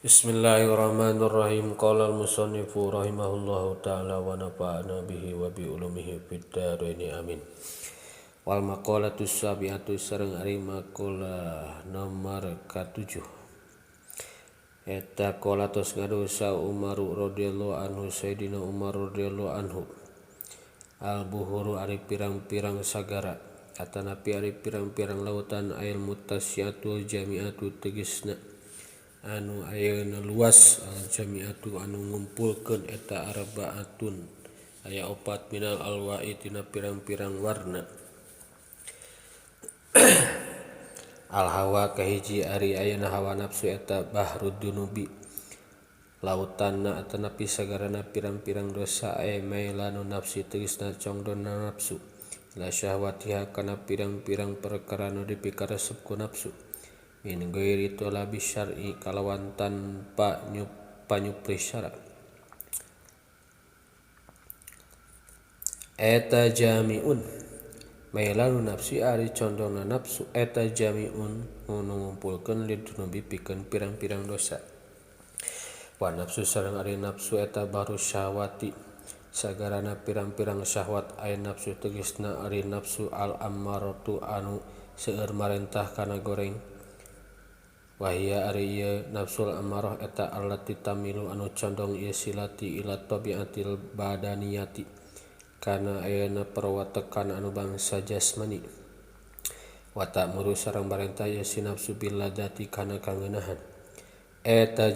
Bismillahirrahmanirrahim. Qala al-musannifu rahimahullahu ta'ala wa nafa'ana bihi wa bi ulumihi fid dharain, amin. Wal maqalatu sabi'atu sareng ari maqalah nomor ka-7. Eta qala tos ngadosa Umar radhiyallahu anhu, Sayyidina Umar radhiyallahu anhu. Al buhuru ari pirang-pirang sagara atanapi ari pirang-pirang lautan ail mutasiatul jami'atu tegesna anu ayeuna luas al jami'atu anu ngumpulkeun eta arbaatun aya opat minal alwa'i tina pirang-pirang warna. Al hawa kahiji ari ayeuna hawa nafsu eta bahrud dunubi lautanna atanapi sagarana pirang-pirang dosa aya mailanu nafsi tegesna congdonna nafsu la syahwatiha kana pirang-pirang perkara nu dipikaresep ku nafsu min ghairi talabi syar'i kalawan tanpa panyupri syara. Eta jami'un mailanu nafsi ari condongna nafsu eta jami'un nu ngumpulkeun lidunubi pikeun pirang-pirang dosa. Wa nafsu sareng ari nafsu eta baru syahwati sagarana pirang-pirang syahwat aya nafsu tegesna ari nafsu al ammaratu anu seueur marentah kana goreng. Wahia ari ieu nafsul ammarah eta allati tamilu anu condong ieu silati ila tabiatil badaniyati kana ayeuna perwatekan anu bangsa jasmani. Wa ta'muru sareng marentah ieu si nafsu bil ladati kana kangeunahan. Eta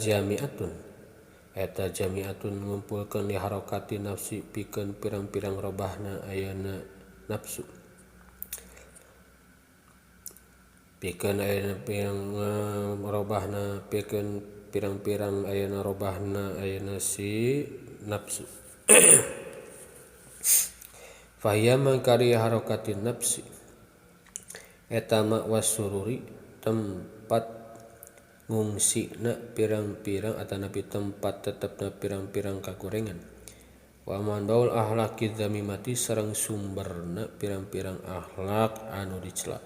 jami'atun ngumpulkeun li harokati nafsi pikeun pirang-pirang robahna ayeuna nafsu. Pikeun ayeuna pirang robahna pikeun pirang-pirang ayeuna robahna ayeuna si nafsu. Fahiya mangkari harokatin nafsi eta ma'was sururi tempat ngungsina pirang-pirang atanapi tempat tetepna pirang-pirang kagorengan. Wa manbaul ahlaki dzamimati sareng sumberna pirang-pirang akhlak anu dicela.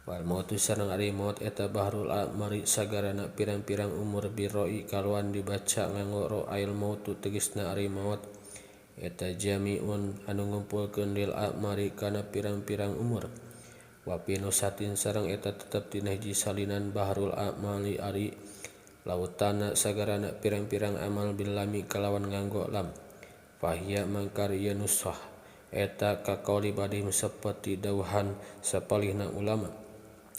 Wal mautu sareng ari maut eta bahrul amri sagarana pirang-pirang umur birroi kalawan dibaca nganggo ro ail mautu tegesna ari maut eta jami'un anu ngumpulkeun lil amri kana pirang-pirang umur. Wa pinusatin sareng eta tetep dina hiji salinan bahrul amali ari lautana sagarana pirang-pirang amal bilami kalawan nganggo lam. Fahiya mangkar ieu nusah eta kaqauli badim saperti dawuhan sapalihna ulama.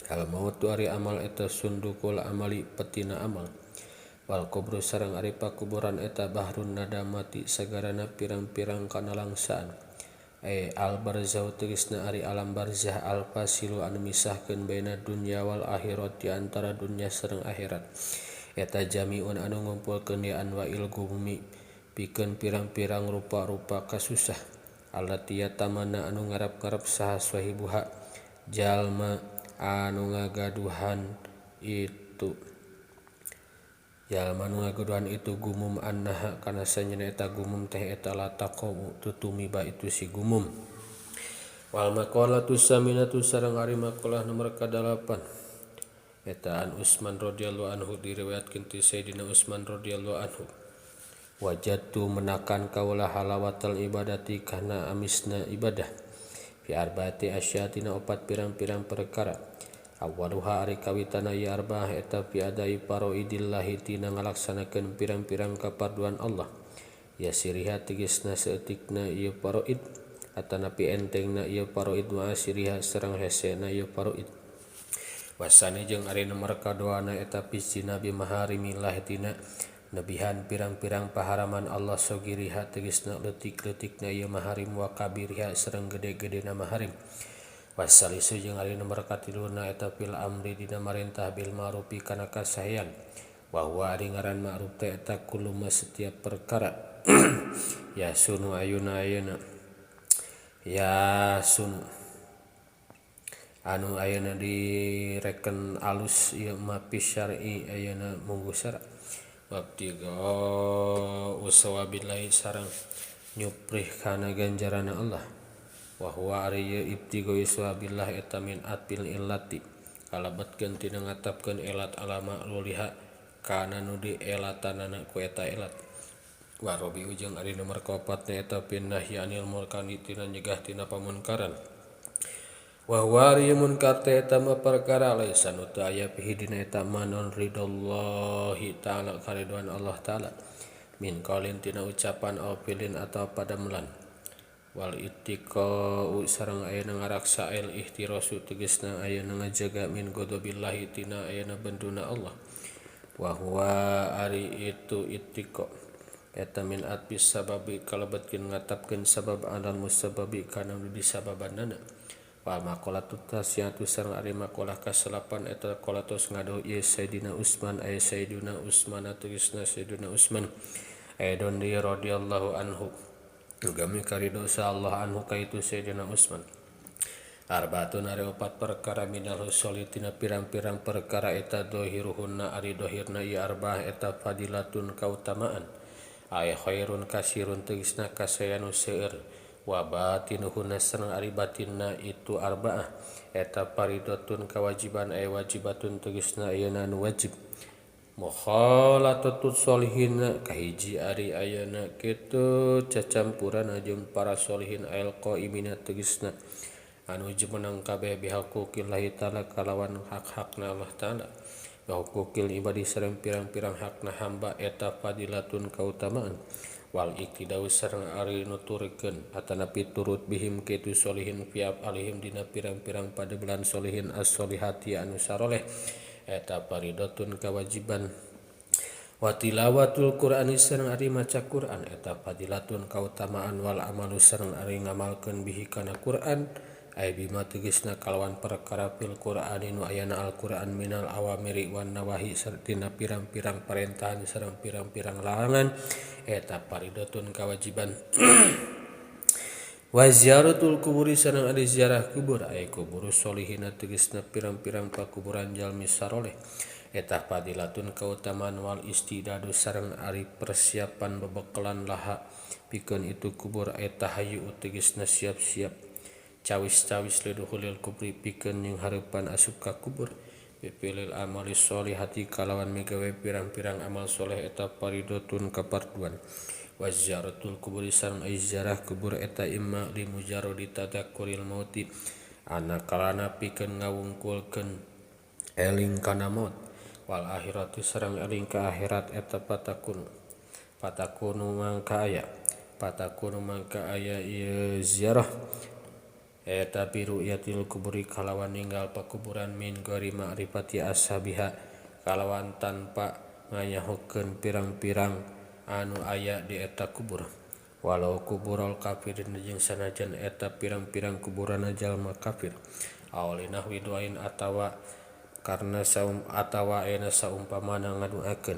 Al mautu ari amal eta sundukul amali petina amal. Wal kubru sareng ari pakuburan eta bahrun nadamati sagarana pirang-pirang kanalangsaan. Al barzah tegasna ari alam barzah al fasilu anu misahkeun baina dunya wal akhirat di antara dunya sareng akhirat. Eta jami'un anu ngumpulkeun di anwa'il gumumi pikeun pirang-pirang rupa-rupa kasusah. Allati yatamanna anu ngarep-ngarep saha sahibuha jalma anu ngagaduhan itu. Jalma nu ngagaduhan itu gumum annaha kana sanyeuna eta gumum teh eta lataqau tutumiba itu si gumum. Wal maqalatu saminatu sareng ari maqalah nomor ka-8 eta an Utsman radhiyallahu anhu diriwayatkeun ti Sayyidina Utsman radhiyallahu anhu. Wajadtu menakan kaula halawatal ibadati kana amisna ibadah fi arbaati asyatina opat pirang-pirang perkara. Awaluha ari kawitana ya arba'ah eta fi adai paroidillahi tina ngalaksanakeun pirang-pirang kaparduan Allah. Yasiriha tegesna saeutikna ieu paroid atanapi entengna ieu paroid wa asiriha sareng hesena ieu paroid. Wasani jeung ari nomor kaduana eta pisina bimaharimillah tina nebihan pirang-pirang paharaman Allah sogiriha tegesna leutik-leutikna ieu maharim wa kabiriha sareng gede-gedena maharim. Wasalisu jeung ari nomor katiluna eta fil amri dina marentah bil ma'rufi kana kasahean. Wa huwa ari ngaran ma'ruf teh eta kullu ma setiap perkara ya sunu ayuna ayeuna ya sunu anu ayeuna direken alus ieu ma fi syar'i ayeuna mungguh syara. Wabtiga usawabillahi sareng nyuprih kana ganjarana Allah. Wa huwa ari ieu ibtiga usawabillah eta min atil illati kalebetkeun tina ngatapkeun ilat ala ma'luliha Kana nu dielatanana ku eta elat. Warobi ujang ari nomor kaopatna eta pinnahyi anil munkari tina nyegah tina pamunkaran. Wa huwa ari munkar teh eta mah perkara laisa nu teu aya fihi dina eta mah non ridallahi ta'ala karidoan Allah ta'ala min qaulin tina ucapan aw fi'lin atawa padamelan. Wal ittiqa'u sareng ayeuna ngaraksa el ihtirasu tegasna ayeuna ngajaga min ghadabillahi tina ayeuna benduna Allah. Wa huwa ari itu ittiqa eta min atbis sababi kalebetkeun ngatapkeun sabab alal musababi kana nu disababanana. Wa maqalatu tasyatu sareng ari maqalah kasalapan eta qalatus ngaduh ieu Sayyidina Utsman aya Sayyidina Utsman tegasna Sayyidina Utsman aidon di radhiyallahu anhu ugami karido sa Allah anhu kaitu Sayyidina Utsman. Arbaatun ari opat perkara minal husuli tina pirang-pirang perkara eta dohiruhunna ari dohirna ieu arbaah eta fadilatun kautamaan ay khairun kasirun tegasna kasayan seueur wa batinuhunna sareng ari batinna itu arbaah eta faridatun kawajiban ay wajibatun tegasna ayeuna nu wajib. Mukhalatatu sholihin kahiji ari ayeuna kitu cacampuran jeung para sholihin ayl qaimina tegasna anu jumeneng kabeh bihaquqillahi ta'ala kalawan hak-hakna Allah ta'ala wa huquqil ibadi sareng pirang-pirang hakna hamba eta fadilatun kautamaan. Wal iktidau sareng ari nuturkeun atanapi turut bihim kitu sholihin fi alihim dina pirang-pirang padebelan sholihin as-solihati anu saroleh eta faridatun kawajiban. Wa tilawatul Qur'ani sareng ari maca Qur'an eta fadilatun kautamaan. Wal amalu sareng ari ngamalkeun bihi kana Qur'an ay bima tegasna kalawan perkara fil Qur'ani nu ayana Al-Qur'an minal awamiri wan nawahi sartina pirang-pirang parentahan sareng pirang-pirang larangan eta faridatun kawajiban. Wa ziyaratul kuburi sareng ari ziarah kubur ay kubur sholihina tegasna pirang-pirang pakuburan jalmi saroleh eta fadilatun kautamaan. Wal istidadu sareng ari persiapan bebekalan laha pikeun itu kubur eta hayu tegasna siap-siap cawis-cawis liduhulil kubri pikeun jeung hareupan asup ka kubur bipilil amali sholihati kalawan migawe pirang-pirang amal soleh eta faridatun kaparduan. Wa ziyaratul kuburi sareng ai ziarah kubur eta imma li mujarradi tadakkuril mauti ana kalana pikeun ngawungkulkeun eling kana maut wal akhirati sareng eling ka akhirat eta patakunu mangka aya ieu ziarah eta biru'yatil kuburi kalawan ninggal pakuburan min ghairi ma'rifati ashabiha kalawan tanpa nganyahokeun pirang-pirang anu aya di eta kubur. Walau kuburul kafirin jeung sanajan eta pirang-pirang kuburan jalma kafir awlinah widuain atawa karena saum atawa ayeuna saumpamana ngaduakeun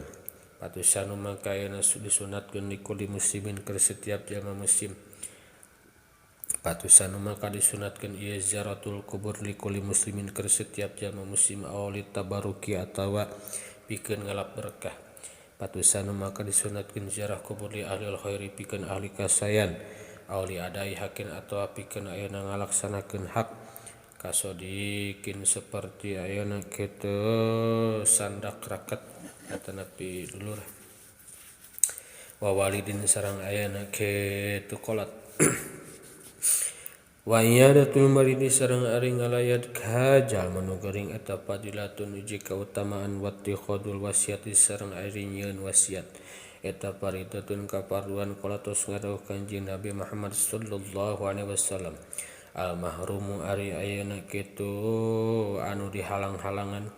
patusanu mangka ayeuna disunatkeun likulli muslimin keur setiap jalma muslim. Patusanu maka disunatkeun ieu ziaratul kubur likulli muslimin keur setiap jalma muslim awli tabaruki atawa pikeun ngalap berkah. Patusanu maka disunatkeun ziarah kubur li ahli khairi pikeun ahli kasayan awli adai hakin atawa pikeun ayeuna ngalaksanakeun hak kasodikin seperti ayeuna kitu sandak raket atanapi dulur wa walidin sareng ayeuna kitu kolat. Wa iyadatul maridi sareng ari ngalayat ka jalma nu gering eta fadilatun hiji kautamaan. Wattikhadul wasiati sareng ari nyieun wasiat eta faridatun kaparduan. Qalatus ngadawuh Kanjeng Nabi Muhammad sallallahu alaihi wasallam al mahrumu ari ayeuna kitu anu dihalang-halangan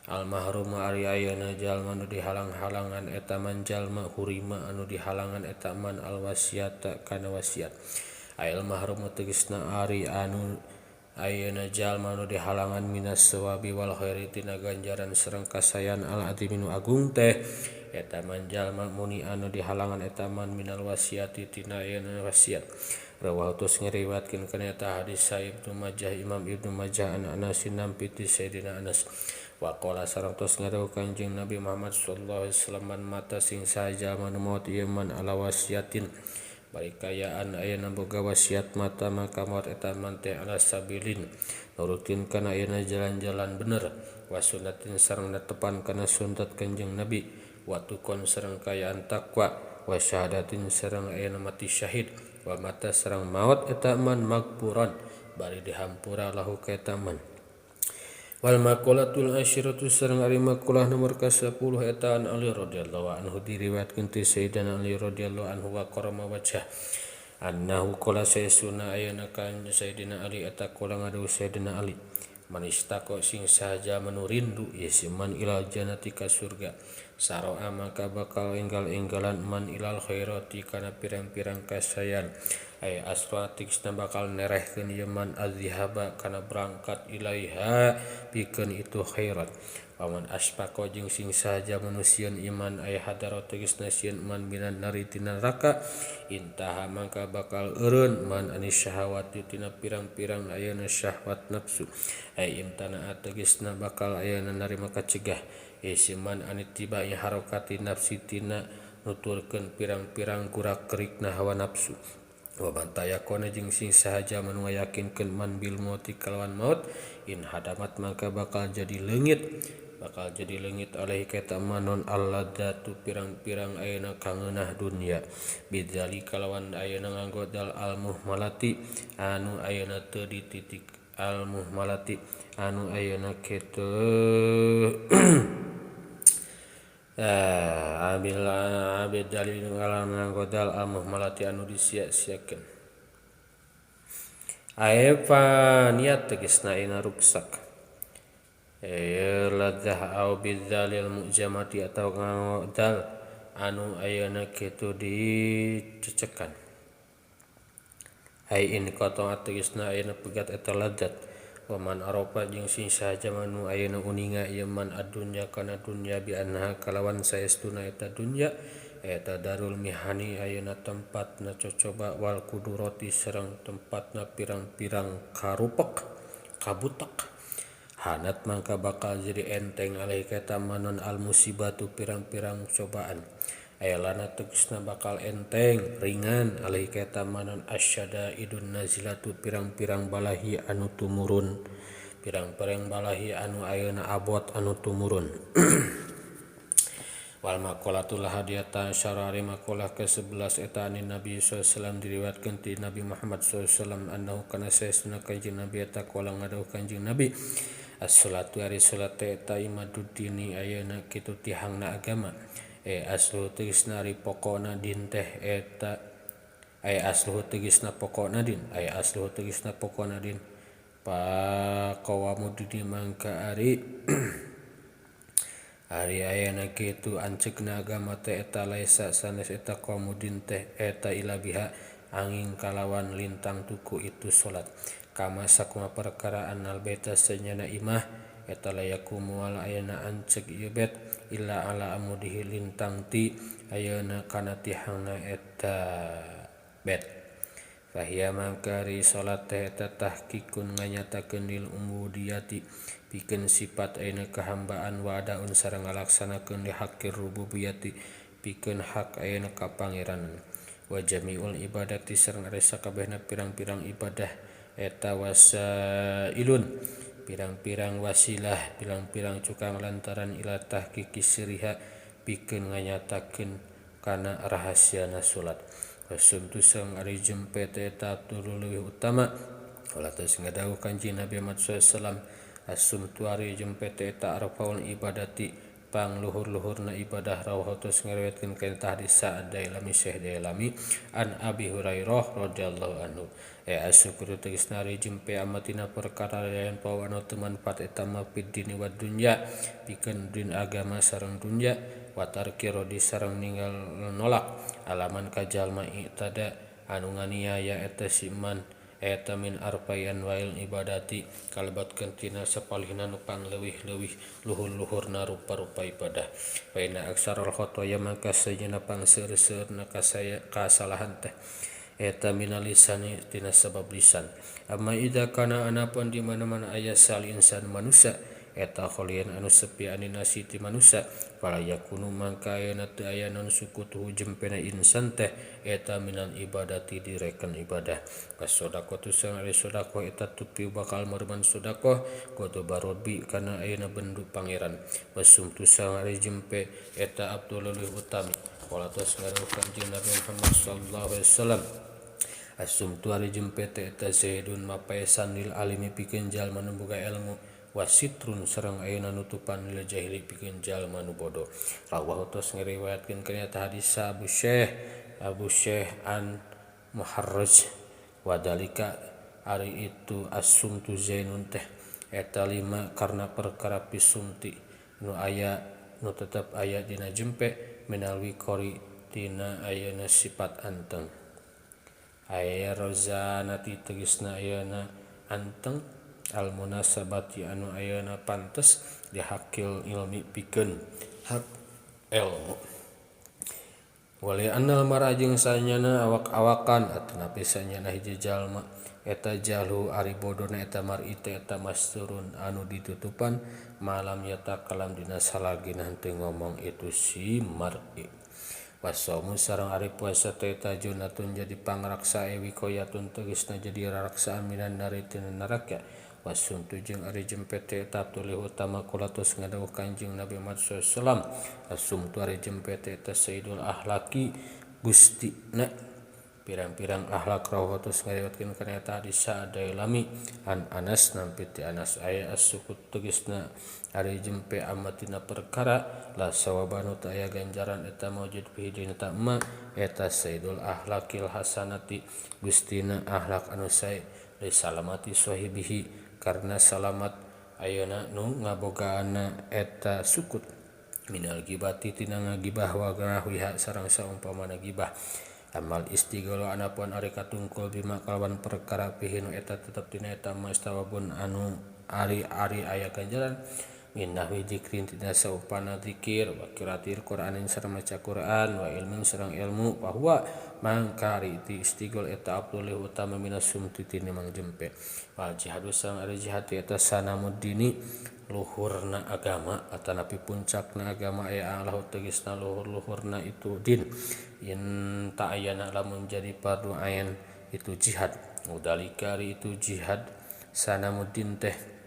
al mahrumu ari ayeuna jalma anu dihalang-halangan eta man jalma hurima anu dihalangan eta man al wasiata kana wasiat. Ail mahrumu tegasna ari anu ayeuna jalma anu dihalangan minas sawabi wal khairi tina ganjaran sareng kasayan al azimi nu agung teh eta man jalma muni anu dihalangan eta man minal wasiati tina ayeuna wasiat. Rawahu tos ngriwayatkeun kana eta hadis Ibnu Majah Imam Ibnu Majah an Anas nampi ti Sayyidina Anas. Wa qala sareng tos ngadawuh Kanjeng Nabi Muhammad sallallahu alaihi wasallam man mata sing saha jalma nu maot ieu man ala wasiatin bari kayaan ayeuna boga wasiat mata maka maot eta man teh ala sabilin nurutin kana ayeuna jalan-jalan bener Wa sunnatin sareng netepan kana sunat Kanjeng Nabi wa tuqon sareng kaayaan takwa wa syahadatin sareng ayana mati syahid wa mata sareng maot eta man magpuran bari dihampura lahu ka eta man. Wal maqalatul asyiratu sareng ari maqalah nomor ka-10 eta an Ali radhiyallahu anhu diriwayatkeun ti Sayyidina Ali radhiyallahu anhu wa karama wajhah annahu qala sayyiduna ayana kan Sayyidina Ali eta qala ngadu Sayyidina Ali manistaqo sing saja manu rindu ye si man ilal jannati ka surga saroa maka bakal enggal-enggalan man ilal khairati kana pirang-pirang kasayan ay asra tiksna bakal nerehkeun ieu man azhaba kana berangkat ilaiha pikeun itu khairat. Paman aspaqa jeung sing saja manusian iman ay hadaro tegasna sieun man minan nari tina neraka intaha mangka bakal eureun man anis syahawati tina pirang-pirang ayeuna syahwat nafsu ay imtana tegasna bakal ayeuna narima kacegah isi man anitiba harokati nafsi tina nuturkeun pirang-pirang kurak-kerikna hawa nafsu. Wa man tayaqona jeung sing sahaja manu ngayakinkeun man bil mauti kalawan maut in hadamat maka bakal jadi leungit alaihi ka manon alladatu pirang-pirang ayeuna kangeunah dunya bidzali kalawan ayeuna nganggo dal al muhmalati anu ayeuna teu dititik al muhmalati anu ayeuna kitu abil abid dalil ngalan nganggo dal al muhmalati anu disia-siakeun aefa niat tegasna ayeuna ruksak ladzah au bidzalil mujamati atau nganggo dal anu ayeuna kitu dicecekan ai in qata tegasna ayeuna pegat eta ladzat. Wa man arafa jeung sing sahaja manu ayeuna uninga ieu man adunya kana dunya bi anha kalawan saestuna eta dunya eta darul mihani ayeuna tempatna cocoba wal kudurati sareng tempatna pirang-pirang karupek kabutek hanat mangka bakal jadi enteng alih ka manon al musibatu pirang-pirang cobaan aya lana tegasna bakal enteng ringan alih ka manon asyada idun nazilatu pirang-pirang balahi anu tumurun pirang-pirang balahi anu ayeuna abot anu tumurun. Wal maqalatul hadiyata syarari maqalah ke-11 eta anin Nabi sallallahu alaihi wasallam diriwayatkeun ti Nabi Muhammad sallallahu alaihi wasallam annahu kana saestuna kanjeng Nabi eta qala ngadawuh kanjeng Nabi as-salatu ari salat eta imaduddini ayeuna kitu tihangna agama aslu tegasna ari pokona din teh eta aslu tegasna pokona din aslu tegasna pokona din paqawamudini mangka ari ari ayeuna kitu anceukna agama teh eta laisa sanes eta qawamudin teh eta ilabiha angin kalawan lintang tuku itu salat kama sakuma perkara annal baita sanyana imah eta layaku moal ayeuna ancek ieu bet illa ala amudihi lintang ti ayeuna kana tihangna eta bet fahiya mangkari salat teh eta tahqiqun nganyatakeun lil ubudiyati pikeun sifat ayeuna kahambaan wa adaun sareng ngalaksanakeun li haqqir rububiyati pikeun hak ayeuna ka pangeranan wa jamiul ibadati sareng ari sakabehna pirang-pirang ibadah eta wasailun pirang-pirang wasilah pirang-pirang cukang lantaran ila tahqiqi siriha pikeun nganyatakeun kana rahasiana salat. Wasumtu sareng ari jempe teh eta tulu leuwih utama wala tos ngadawuh kanjeng Nabi Muhammad sallallahu alaihi wasallam asumtu ari jempe teh eta arfaul ibadati pangluhur-luhurna ibadah rawahu tos ngariwayatkeun kana hadis Sa'ad Dailami Syekh Dailami an Abi Hurairah radhiyallahu anhu asyukru tegasna ari jempe amatina perkara lain pawana teu manfaat eta mah fid dini wad dunya pikeun din agama sareng dunya wa tarki rodi sareng ninggal nolak alaman ka jalma i'tada anu nganiaya eta si man eta min arfayan wail ibadati kalebatkeun tina sapalihna nu pangleuwih-leuwih luhur-luhurna rupa-rupa ibadah baina aksarul khotoya maka sejenna pangseur-seurna kasalahan teh eta minal lisani tina sabab lisan amma idza kana anapun di mana-mana aya sal insan manusia eta kholian anu sepi aninasi ti manusia fala yakunu mangka ayeuna teu aya naon sukutuhu jempena insan teh eta minal ibadati direken ibadah wasodaqatu sareng ari sedekah eta tupi bakal mareuman sedekah kudu barobi kana ayeuna bendu pangeran wasumtu sareng ari jempe eta abdul leuwih utami wala tos ngaruh kanjeng Nabi Muhammad sallallahu alaihi wasallam asumtu ari jempe teh eta zaidun mapaesan lil alimi pikeun jalma nu boga ilmu wasitrun sareng ayeuna nutupan lil jahili pikeun jalma nu bodoh rawahu tos ngariwayatkeun kana eta hadis Abu Syekh an Muharraj wadalika ari itu asumtu zainun teh eta lima karena perkara pisumti nu aya nu tetep aya dina jempe minal wiqori tina ayeuna sifat anteng aya rozanati tegasna ayeuna anteng al munasabati anu ayeuna pantes dihakil ilmi pikeun hak ilmu wali annal mara jeung sanyana awak-awakan atanapi sanyana hiji jalma eta jalhu ari bodona eta mar'i teh eta masturun anu ditutupan malam yata kalam dina salagina henteu ngomong itu si mar'i wasomu sareng ari puasa teh eta junatun jadi pangraksa wikoyatun tegasna jadi raraksaan minan nari tina neraka wasuntu jeung ari jempe teh eta tulih utama kulatus ngadawuh Kanjeng Nabi Muhammad sallallahu alaihi wasallam asumtu ari jempe teh eta sayyidul ahlaki gustina pirang-pirang akhlak rawatus ngariwatkeun kana eta hadis Dailami an Anas nampi ti Anas aya as-sukut tegasna ari jempe amatina perkara la sawabanu ta aya ganjaran eta maujud fihi dina ta ma eta sayyidul ahlakil hasanati gustina akhlak anu sae li salamati sahibihi karena salamat ayeuna nu ngabogaanna eta sukut minal gibati tina ngagibah wa garahwiha sareng saumpamana gibah amal istigholo anapun ari katungkul bima kalawan perkara fihi nu eta tetep dina eta mastawabun anu ari-ari aya ganjaran min nahwi dzikrin tina saupana zikir wa qiraatil Qur'anin sareng maca Qur'an wa ilmin sareng ilmu bahwa mangkari ti istighol eta abdul utama minas sumti tinimang jempe wal jihadu sareng ari jihad eta sanamuddini luhurna agama atanapi puncakna agama aya Allah tegasna luhur-luhurna itu din in ta'ayana lamun jadi fardu ain itu jihad udalika ari itu jihad sanamuddin teh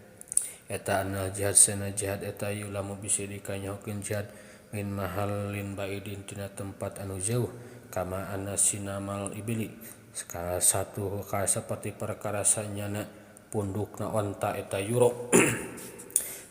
eta anna jihad sana jihad eta yulamu bisa dikanyahokeun jihad min mahallin baidin tina tempat anu jauh kama anna sinamal ibili skala satu ka saperti perkara sanyana pundukna onta eta yuro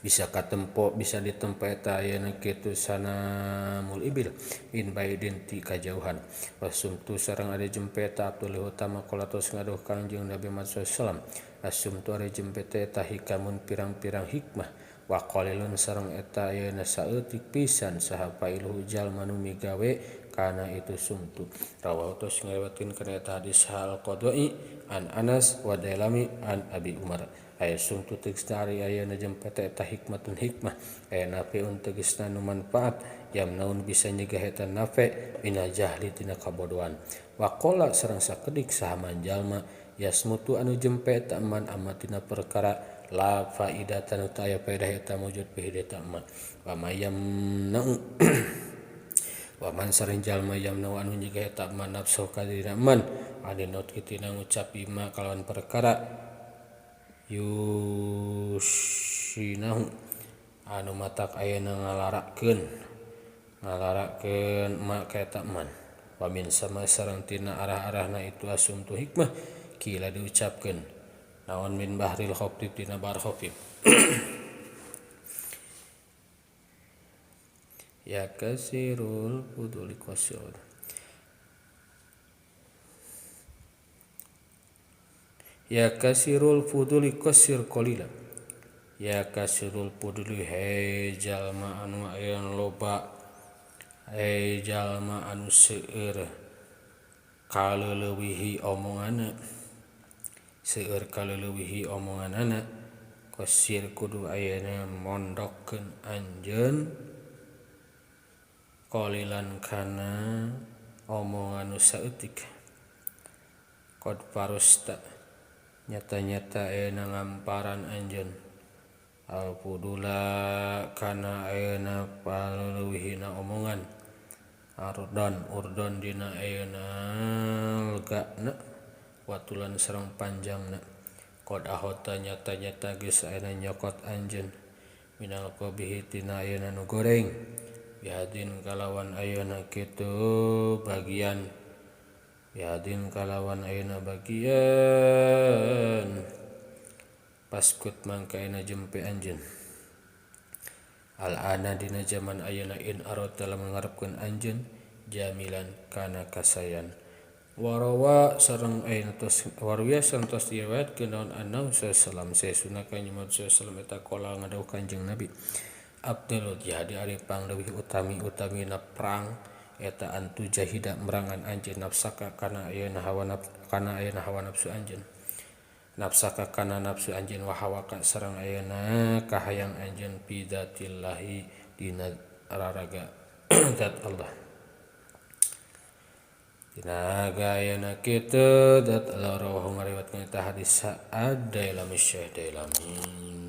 bisa katempo bisa ditempo eta ayeuna kitu sanamul ibil min baidin ti kajauhan wasumtu sareng ari jempe eta abdul utama qolatus ngaduh Kanjeng Nabi Muhammad sallallahu alaihi wasallam asumtu ari jempe teh eta hikamun pirang-pirang hikmah wa qalilun sareng eta ayeuna saeutik pisan saha failuhu jalma nu migawe kana itu sumtu rawahu tos ngariwayatkeun kana eta hadis hal qadai an Anas wa Dailami an Abi Umar aya sumtu tegasna ari ayeuna jempe teh eta hikmatun hikmah aya nafiun tegasna nu manfaat yamnaun bisa nyegah eta nafe minal jahli tina kabodohan waqala sareng sakedik saha jalma yasmutu anu jempe eta man amatina perkara la faidatan nu aya faedah eta mujud fihi eta man wa mayamna'u wa man sareng jalma yamna'u anu nyegah eta man nafsu ka dirina man aninot kitina ngucap ima kalawan perkara yusinahu anu matak ayeuna ngalarakeun ma ka eta man wa min sama sareng tina arah-arahna itu asumtu hikmah kila diucapkeun naon min bahril khafif tina bahr khafif ya kasirul fuduli qasir ya kasirul fuduli qasir qalila ya kasirul fuduli he jalma anu aya loba he jalma anu seueur kaleulewihi omonganna seueur kaleulewihi omonganana qasir kudu ayeuna mondokkeun anjeun qalilan kana omongan nu saeutik qad farusta nyata-nyata ayeuna ngamparan anjeun Al fudula kana ayeuna paleuwihna omongan ardon urdon dina ayeuna legana watulan sareng panjangna qad ahota nyata-nyata geus ayeuna nyokot anjeun minal qabihi tina ayeuna nu goreng bihadin kalawan ayeuna kitu bagian bihadin kalawan ayeuna bagian paskut mangka ayeuna jempe anjeun al-ana dina jaman ayeuna in arata lamun ngarepkeun anjeun jamilan kana kasayan warawa sareng ayeuna tos warwiya sareng tos diriwayatkeun naon annahu sallallahu alaihi wasallam kanjeng Muhammad sallallahu alaihi wasallam eta qala ngadawuh Kanjeng Nabi abdul jihad ari pangleuwih utami-utamina perang eta antu jahida merangan anjeun nafsaka kana ayeuna hawa nafsu kana ayeuna hawa nafsu anjeun nafsaka kana nafsu anjeun wa hawaka sareng ayeuna kahayang anjeun fi dzatillahi dina raraga zat Allah dina ayeuna kitu zat Allah rawahu ngariwayatkeun eta hadis Ad-Dailami Syekh Dailami.